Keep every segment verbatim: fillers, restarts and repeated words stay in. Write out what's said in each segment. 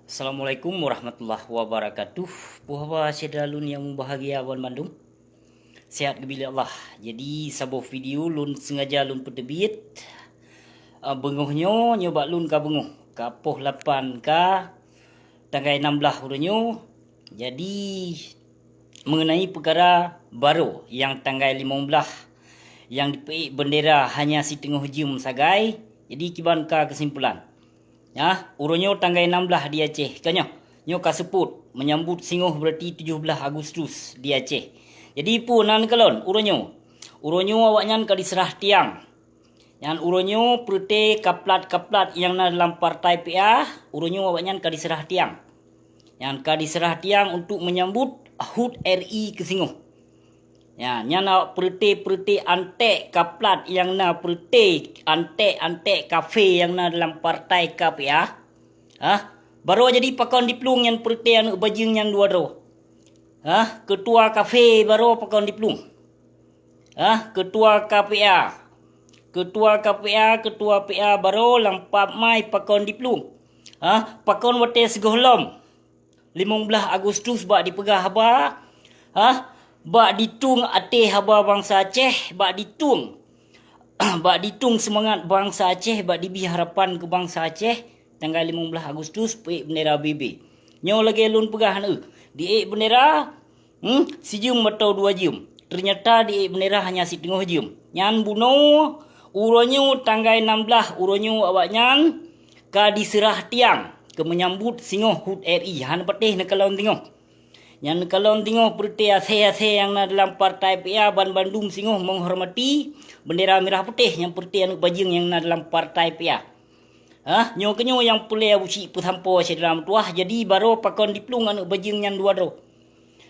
Assalamualaikum warahmatullahi wabarakatuh. Puhaba syedara lôn nyang mubahgia banmandum. Sehat geubri lé Allah. Jadi saboh video lôn sengaja lôn peuteubiet, eh, beungoh nyoe, nyoe bak lôn ka beungoh, ka poh lapan ka tanggai nam blaih uroe nyoe. Jadi mengenai peukara baroe nyang tanggai limong blaih nyang jipeuék beundera hanya siteungoh jeuem sagai, jadi kiban ka keusimpulan. Nah, uroe nyoe tanggai nam blaih di Aceh. Ka nyoe, nyoe ka seupôt, menyambut singoh berarti tujoh blaih Agustus di Aceh. Jadi peue nan kalon uroe nyoe? Uroe nyoe awaknyan ka diseurah tiang. Nyan uroe nyoe peureuté kaplat-kaplat nyang na dalam partai P A, uroe nyoe awaknyan ka diseurah tiang. Nyan ka diseurah tiang untuk menyambut hut R I keusingoh. Ya, nyan awak peureuté-peureuté anték kaplat nyang na peureuté anték-anték kafé nyang na dalam partai K P A. Hah? Baroe jadi pakon diplueng nyan peureuté aneuëk bajeueng nyan dua droe. Hah? Keutua kafé baroe pakon diplueng. Hah? Keutua K P A. Keutua K P A, keutua P A baroe lam pap mai pakon diplueng. Hah? Pakon watée sigohlom limong blaih Agustus bak dipeugah haba, hah, bak ditueng até haba bansa Aceh, bak ditueng, bak ditueng seumangat bansa Aceh, bak dibri harapan keu bansa Aceh, tanggai limong blaih Agustus peuék beundera B B. Nyoe lagée lôn peugah aneuëk, diék beundera, hmm, sijeuem atau dua jeuem. Teunyata diék beundera hanya siteungoh jeuem. Nyan bunoe, uroe nyoe tanggai nam blaih uroe nyoe awaknyan ka diseurah tiang keu menyambut singoh hut R I, hana patéh neukalon singoh. Nyan neukalon singoh peureuté asée-asée nyang na dalam partai P A, banmandum singoh menghormati beundera mirah putéh nyang peureuté aneuëk bajeueng nyang na dalam partai P A. Hah, nyoe keunyoe nyang peureulée Abusyik peusampoe syedara meutuwah, jadi baroe pakon diplueng aneuëk bajeueng nyan dua droe.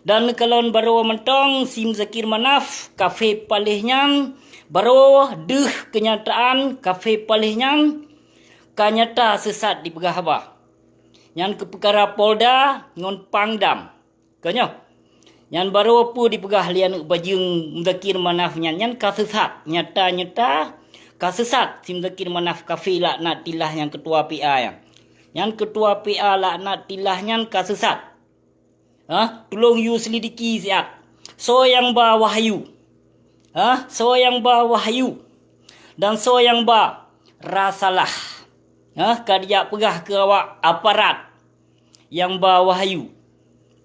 Dan neukalon baroe mantong si Muzakir Manaf, kafé paléh nyan, baroe deuh keunyataan kafé paléh nyan ka nyata seusat dipeugah haba. Nyan keu peukara Polda ngon Pangdam. Ka nyoe, nyan baroe peue dipeugah lé aneuëk bajeueng Muzakir Manaf nyan, nyan ka seusat, nyata-nyata ka seusat si Muzakir Manaf kafé laknatillah nyang keutua P A nyan. Nyan keutua P A laknatillah nyan ka seusat. Hah, tulông yue seulidiki siat. Soe nyang ba wahyu? Hah, soe nyang ba wahyu? Dan soe nyang ba rasalah? Hah, ka dijak peugah keu awak aparat nyang ba wahyu.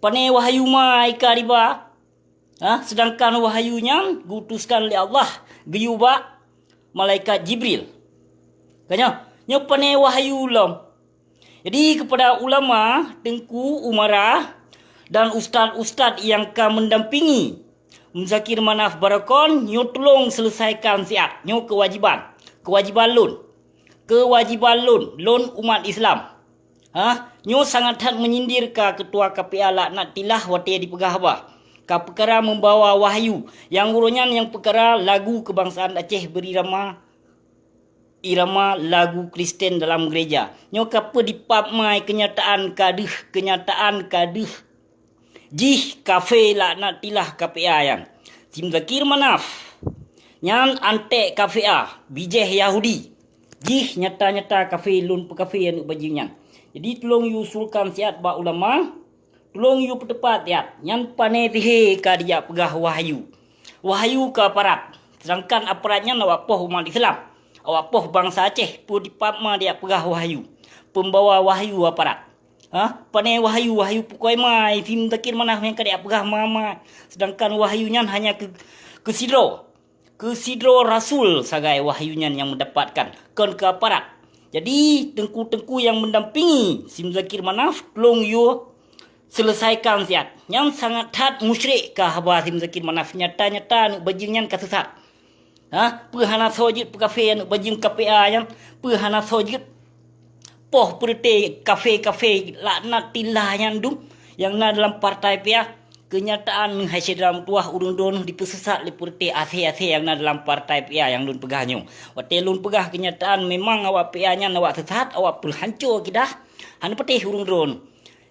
Pané wahyu ma ka diba? Hah, seudangkan wahyu nyan geuutuskan lé Allah geuyue bak malaikat Jibril. Ka nyoe, nyoe pané wahyu lom. Jadi, keupada ulama, teungku, umara, dan ustaz-ustaz nyang ka meudampingi Muzakir Manaf baroe kon, nyoe tulông seuleusaikan siat. Nyoe keuwajiban. Keuwajiban lôn. Keuwajiban lôn, lôn umat Islam. Hah? Nyoe sangat that meunyindir ka keutua K P A laknatillah watée dipeugah haba. Ka peukara meubawa wahyu, nyang uroe nyan nyang peukara lagu keubangsaan Aceh beurirama irama lagu Kristen dalam gereja. Nyoe ka peue dipap mai keunyataan ka deuh, keunyataan ka deuh. Jih kafé laknatillah K P A nyan. Si Muzakir Manaf. Nyan anték K P A, bijéh Yahudi. Jih nyata-nyata kafé lôn peukafé aneuëk bajeueng nyan. Jadi tulông yue usulkan siat bak ulama, tulông yue peuteupat siat. Nyan pané sihé ka dijak peugah wahyu. Wahyu keu aparat. Seudangkan aparat nyan awak poh umat Islam. Awak poh bansa Aceh, peue dipap ma dijak peugah wahyu. Peumbawa wahyu aparat. Hah? Pané wahyu, wahyu pukoi mai, si Muzakir Manaf nyang ka dijak peugah ma-ma. Seudangkan wahyu nyan hanya keu, keu sidroe. Keu sidroe rasul sagai wahyu nyan nyang meudapatkan, kon keu aparat. Jadi, teungku-teungku nyang meudampingi si Muzakir Manaf, tulông yue seuleusaikan siat. Nyan sangat that musyrik ka haba si Muzakir Manaf, nyata-nyata aneuëk bajeueng nyan ka seusat. Hah? Peue hana soe jeuet peukafé aneuëk bajeueng K P A nyan? Peue hana soe jeuet poh peureuté kafé-kafé laknatillah nyan dum nyang na dalam partai P A? Keunyataan hai syedara meutuwah, ureuëng droeneueh dipeuseusat lé peureuté asée-asée nyang na dalam partai P A nyang lôn peugah nyoe. Watée lôn peugah keunyataan, memang awak P A nyan awak seusat, awak peuhanco akidah, hana patéh ureuëng droeneueh.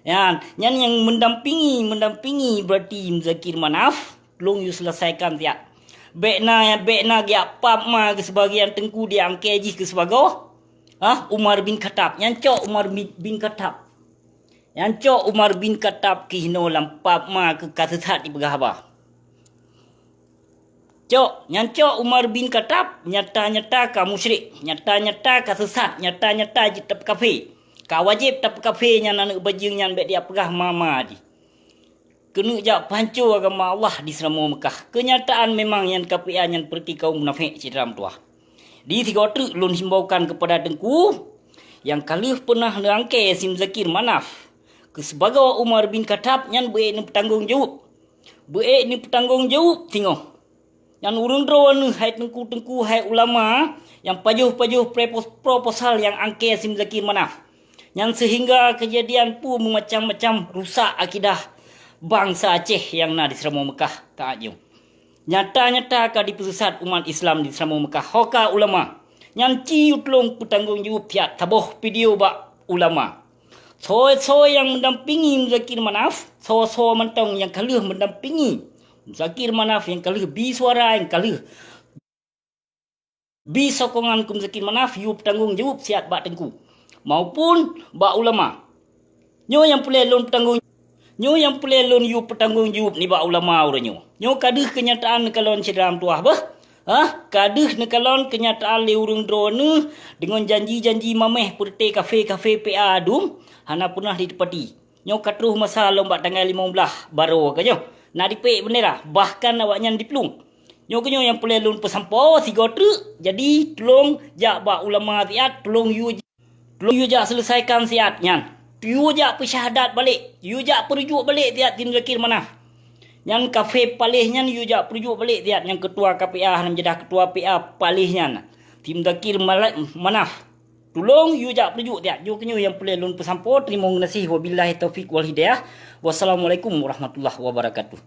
Nyan, nyan nyang meudampingi, meudampingi berarti Muzakir Manaf, tulông yue seuleusaikan siat. Bék na, bék na geujak pap ma keu seubagian teungku di angkée jih keu sibagoe. Hah, Umar bin Khattab. Nyan cok Umar bin, bin Khattab. Nyan cok Umar bin Khattab keuh hinoe lam pap ma keu ka seusat jipeugah haba. Cok, nyan cok Umar bin Khattab nyata-nyata ka musyrik, nyata-nyata ka seusat, nyata-nyata jeuet tapeukafé. Ka wajéb tapeukafé nyan aneuëk bajeueng nyan, bék jipeugah ma-ma jih. Keuneuk jak peuhanco agama Allah di Seuramoe Meukah. Keunyataan memang nyan K P A nyan peureuti kaum munafék, syedara meutuwah. Di sigoe treuk lôn himbaukan keupada Teungku nyang ka lheueh peunah neuangkée si Muzakir Manaf keu sibagoe Umar bin Khattab nyan beuék neupeutanggong jaweueb. Beuék neupeutanggong jaweueb singoh. Nyan ureuëng droeneuh, hai teungku-teungku, hai ulama, nyang pajoh-pajoh prepos-, proposal nyang angkée si Muzakir Manaf. Nyan seuhingga keujadian peue meumacam-macam rusak akidah bansa Aceh nyang na di Seuramoe Meukah taát nyoe. Nyata-nyata ka jipeuseusat umat Islam di Seuramoe Meukah. Ho ka ulama. Nyan ci tulông peutanggong jaweueb siat, saboh video bak ulama. Soe-soe nyang meudampingi Muzakir Manaf, soe-soe mantong nyang ka lheueh meudampingi Muzakir Manaf, nyang ka lheueh bi suara, nyang ka lheueh bi sokongan keu Muzakir Manaf, yue peutanggong jaweueb siat bak teungku maupun bak ulama. Nyoe nyang peureulée lôn peutanggong, nyoe nyang peureulée lôn yue peutanggong jaweueb nibak ulama uroe nyoe. Nyoe ka deuh keunyataan neukalon syedara meutuwah beuh. Hah, ka deuh neukalon keunyataan lé ureuëng droeneuh deungon janji-janji maméh peureuté kafé-kafé P A dum hana peunah jiteupati. Nyoe ka troh masa lom bak tanggai limong blaih baroe ka nyoe na jipék beundera, bahkan awaknyan jiplueng. Nyoe keunyoe nyang peureulée lôn peusampoe sigoe treuk, jadi tulông jak bak ulama siat, tulông yue, tulông yue jak seuleusaikan siat nyan. Yue jak peusyahadat balek, yue jak peurujuk balek siat si Muzakir Manaf. Nyan kafé paléh nyan yue jak peurujuk balek siat, nyang keutua K P A, hana meujadah keutua P A paléh nyan, si Muzakir Mala-, Manaf. Tulông yue jak peurujuk siat. Nyoe keunyoe nyang peureulée lôn peusampoe. Teurimong geunaséh, wabillahi taufiq wal hidayah. Wassalamualaikum warahmatullahi wabarakatuh.